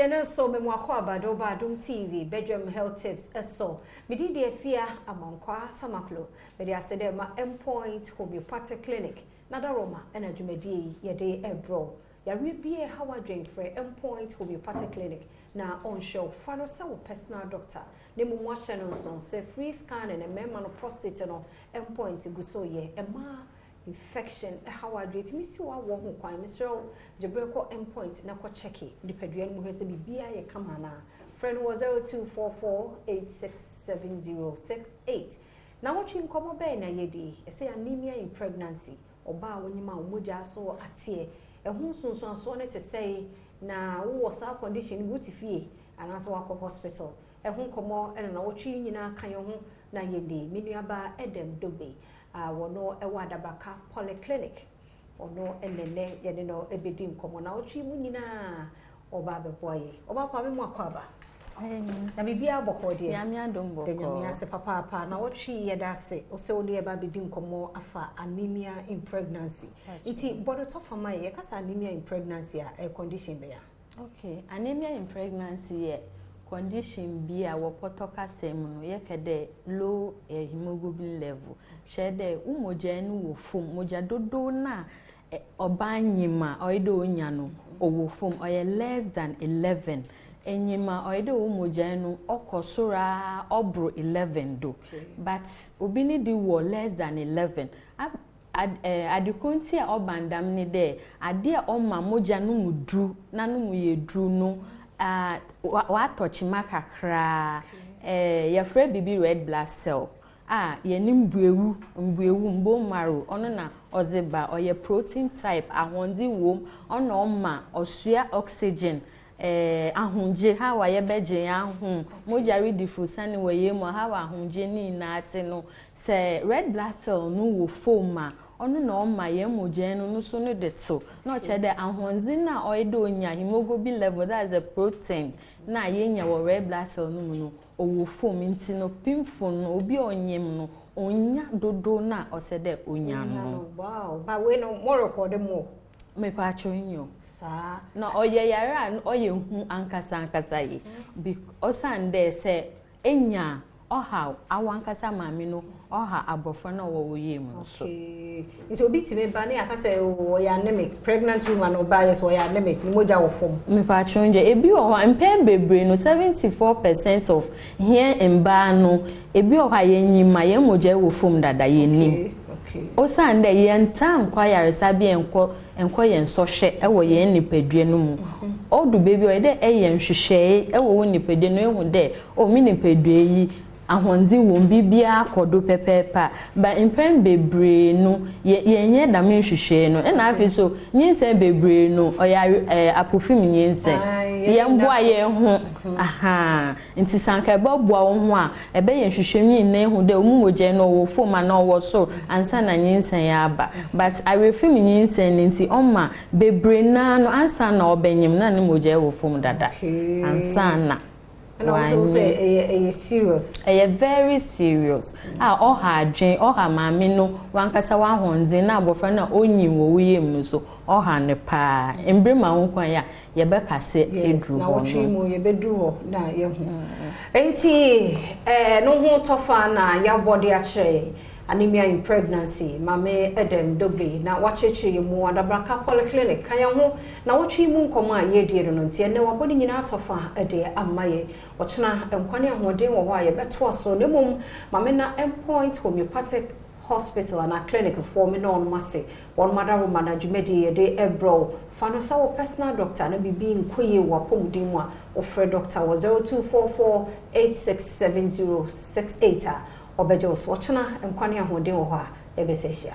Ase ɛno nso memu akɔ abado ba Adom TV bedroom health tips ɛso. Medi deɛ Fia Amankwa Tamaklo. Mede ase dɛ ma Mpoint Homeopathic Clinic na daroma ɛna dwumadie yi yɛde ɛbrɔ. Yareɛ bi ɛha wadwen, frɛ Mpoint Homeopathic Clinic na ɔnhwɛ wo. Fa no sɛ wo personal doctor. Ne mu ahyɛ no nso sɛ free scanning mmarima no prostate no, Mpoint gu so yɛ. Mmaa, infection ɛha wadwen, tumi si wɔ ho kwan, mesrɛ wo, gye berɛ kɔ Mpoint na kɔ check nipadua no mu hwɛ sɛ biribiara yɛ kama anaa. Frɛ no wɔ 0244867068. Na wɔtwe nkɔmmɔ bɛɛ na yɛdi ɛsɛ anemia in pregnancy. Ɔbaa a wɔnyim a wɔn mogya so ateɛ, ɛho nsonsansoɔ no te sɛ, na wowɔ saa condition bi, wote fie anaasɛ wakɔ hospital, ɛho nkɔmmɔ ɛna na wɔtwe nyinaa ka yɛn ho na yɛdi. Me nuabaa Edem Dogbe a wɔno ɛwɔ Adabraka Polyclinic, ɔno ɛnɛnɛ yɛne no ɛbɛdi nkɔmmɔ na wɔtwe mu nyinaa ɔba abɛboa yɛ. Ɔba pa me mu akɔ aba na biribiara bɔkɔɔ deɛ? Nyame adom, da Nyame bɔkɔɔ. Ase papaapa. Na wɔtwe yɛda ase wosɛ wo ne yɛba abɛdi nkɔmmɔ afa anemia in pregnancy, nti bɔde tɔfa ma yɛ. Yɛkasa anemia in pregnancy a, ɛyɛ condition bɛyɛ? Okay, anemia in pregnancy yɛ condition bi a wɔpɔtɔ kasa mu no yɛka dɛ low hemoglobin level, kyerɛ dɛ wo mogya no wɔ fam, mogya dodow no a ɔbaa nyim a ɔyɛ dɛ onya no ɔwɔ fam, ɔyɛ less than 11. Enyim a ɔyɛ dɛ wo mogya no ɔkɔ soro a ɔboro 11 do, but obi ne de wɔ less than 11. Adekoro nti a ɔba ndam ne dɛ adeɛ a ɔma mogya no mu duru na no mu yɛ duru no watɔ kyima kakraa. Yɛfrɛ biribi red blood cell a yɛne mbuewu mbuewu bone marrow, ɔno na ɔdze ba. Ɔyɛ protein type, ahoɔden wom, ɔna ɔma ɔsoa oxygen, ahomgye ha wa yɛbɛgye yɛn ahom, mogya redi fosane wɔ yɛn mu ha wa ahomgye ne nyinaa te no. Sɛ red blood cell no wɔ fam a, ɔno na ɔma yɛn mogya no so no de tew, na ɔkyerɛ dɛ ahoɔden na ɔyɛ dɛ onya hemoglobin level, that is the protein na yɛnya wɔ red blood cell no mu no, ɔwɔ fam, nti no pimfo no, obi a ɔnyim no, onya dodo na ɔsɛ dɛ onya no. Wow, ba wei no mo record mo? Mepatwo nyo. Saa. Na ɔyɛ yare a ɔyɛ hu ankasa ankasa yi, ɔsan dɛ sɛ enya ɔha awo ankasa maame no, ɔha abɔfra no a ɔwɔ wɔ yie mu no so. Nti obi tumi ba ne aka sɛ ɔyɛ anemic, pregnant woman ɔbaa yɛ sɛ ɔyɛ anemic, ne mogya wɔ fam? Mepatwo ngye, ebi wɔ hɔ, mpɛn bebree no, 74% of hɛn mbaa no, ebi wɔ hɔ a yɛnyim a yɛn mogya wɔ fam dada, yɛnim. Ɔsan dɛ yɛntaa nkɔ ayaresabea nkɔ yɛn nsɔhwɛ ɛwɔ yɛn nipadua no mu. Ɔdu beebi a ɔyɛ dɛ ɛyɛ nhwehwɛe ɛwɔ wɔn nipadua no, ehu dɛ o mi nipadua yi ahoɔdzen wɔ mu, biribiara kɔ do pɛpɛɛpɛ a, ba mpɛn bebree no yɛnyɛ dɛm nhwehwɛe no. Ɛna afei so nyinsɛn bebree no ɔyɛ apofim nyinsɛn, yɛmboa yɛn ho aha. Nti sanka ɛbɛboa wo ho a, ɛbɛyɛ nhwehwɛmu nyinaa ehu dɛ ɔmu mogya no ɔwɔ fam anaa ɔwɔ soro ansa na nyinsɛn aba. But awerɛfim nyinsɛn no nti ɔma bebree naa no, ansa na ɔbɛnyim na ne mogya wɔ fam dada ansa na. Ɛna wɔn nso sɛ ɛyɛ serious? Ɛyɛ very serious a ɔha adwen, ɔha maame no wankasa w'ahoɔden, na abɔfra no a ɔnyin wɔ wo yam no so ɔha ne paa. Mbere ma ho kwan a yɛbɛkasa eduru na hɔ wɔtwe no. Mu yɛbɛduru hɔ na yɛhu. Nti no ho tɔfa na yɛabɔ de akyerɛ yɛn anemia in pregnancy. Maame Edem Dogbe na wakyerɛkyerɛ yɛn mu, Adabraka Polyclinic. Ka yɛn ho na wɔtwe mu nkɔmmɔ a yɛredie no. Nti ɛnnɛ wabɔ ne nyinaa tɔfa de ama yɛ. Ɔkyena nkwa ne ahoɔden wɔ hɔ a, yɛbɛtoa so. Na mmom maame na Mpoint Homeopathic Hospital anaa clinic foɔ, me na ɔnom ase wɔn adaroma na dwumadie yɛde ɛbrɛw. Fa no sɛ wo personal doctor, na biribi nkɔ yie wɔ apɔmuden mu a, wofrɛ doctor wɔ 0244 867068 a, ɔbɛgye wo so. Ɔkyena nkwa ne ahoɔden wɔ hɔ a, yɛbɛsɛ ahyia.